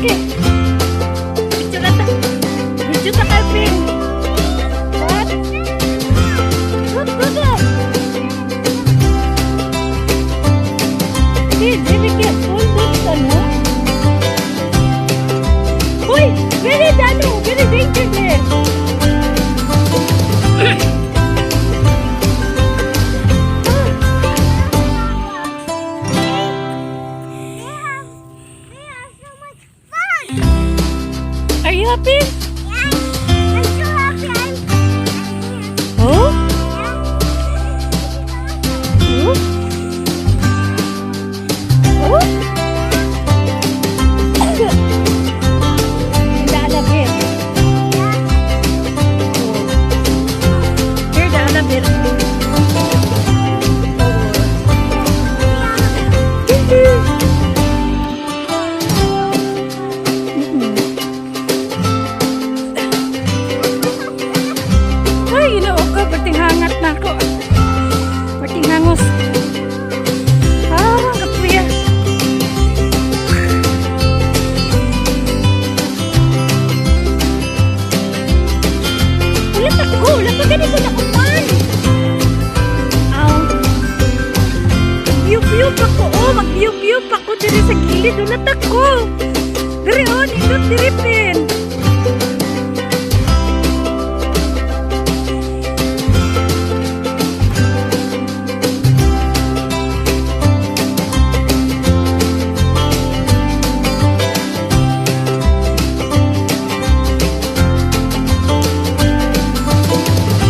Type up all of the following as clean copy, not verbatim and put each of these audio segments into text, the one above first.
Sige. Picture na ta. Picture ta, Calvin. What? Good, good. See, be careful. Don't ano. Uy! Very ano, very danger there. They have so much fun. Are you happy? Yeah, I'm so happy I'm here. Oh? Yeah. Oh? Oh? The alabir. Oh. Here, the alabir. Oh. Ay, Ginoo ko, perting hangat na ako. Perting hangos. Ah, kapuya. Wala pa ko, wala pa ganito na kuman. Aw. View-view pa ko, oh, mag-view-view pa ko diri sa gilid, wala ta ko. Diri oh, nindot diri pin.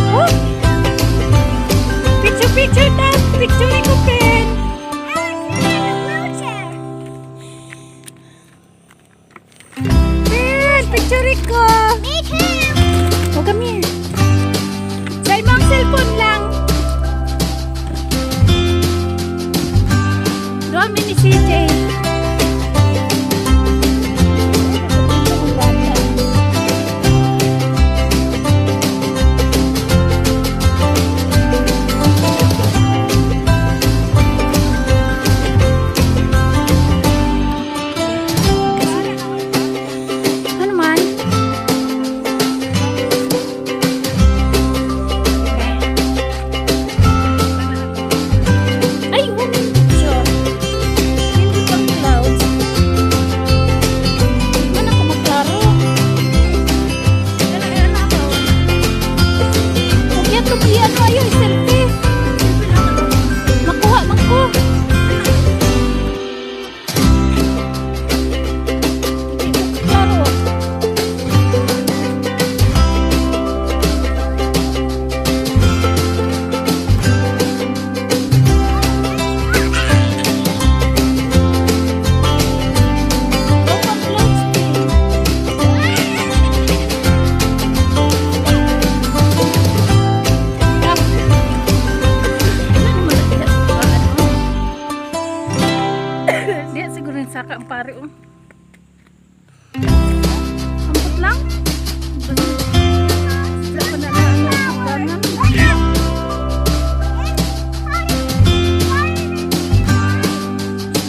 Oh! Picture, picture ta! Picture ko, Pen! I'm in a wheelchair. Pen! Picture ko! Me too. Oh, come here. Sa imong cellphone lang. Doon mi ni CJ. Ano man? Ay, woman picture. Hindi pang clouds. Man ako maklaro. Ano, ano ako? Huwag yan tumi, ano ayo, selfie. Makuha man ko. Hindi ko klaro. Open clouds din. Ah. Wala naman na diha sa ano. Diha siguro yung saka ang pare oh. Ambot lang. Wala pa na na ano ang hagdanan.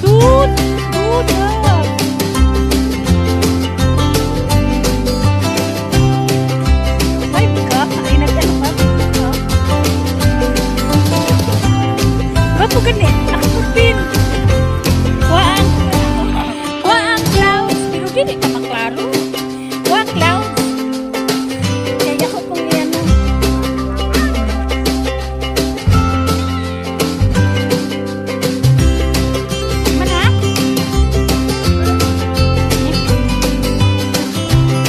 Dude! Dude! Ah. Live ka? Ay, nag-ano ka? Video ka? Gwapo gani. Ako pin. Wa ang clouds. Pero dili ka maklaro. Wa ang clouds. Kaya ako pong ano. Mana?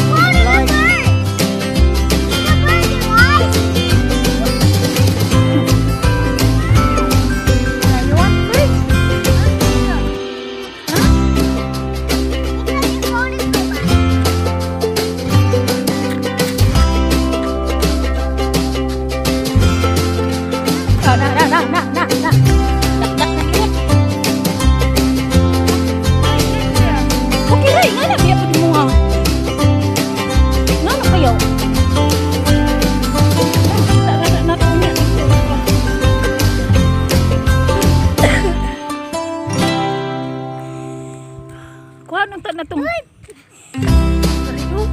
What is the bird? The bird, you guys. You want bird? Huh? Because you hold it so much. Sorry, oh.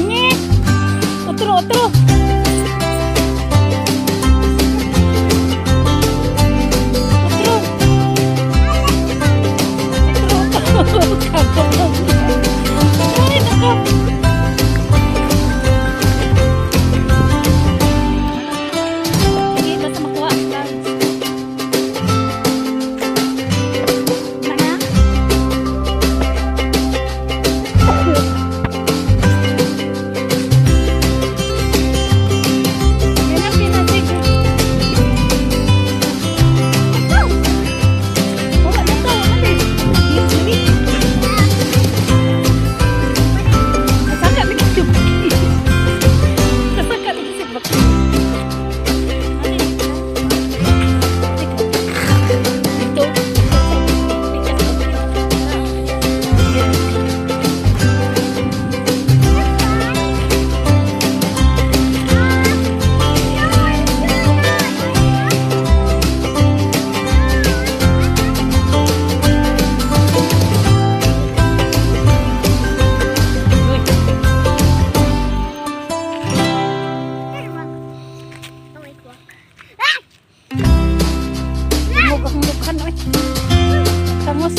Nye! Otro, otro! Otro! Otro, otro! Ay, nako! Sige, basta makuha ang clouds. Na? Yan ang pinasig. Wala na to, wala na. Dili, dili. Kasaka lagi si Baki. Kasaka lagi si Baki. Dito. Dito. Uy. Oh, wait, walk. Ah! Tumog akong dukhan, oy. Tangos.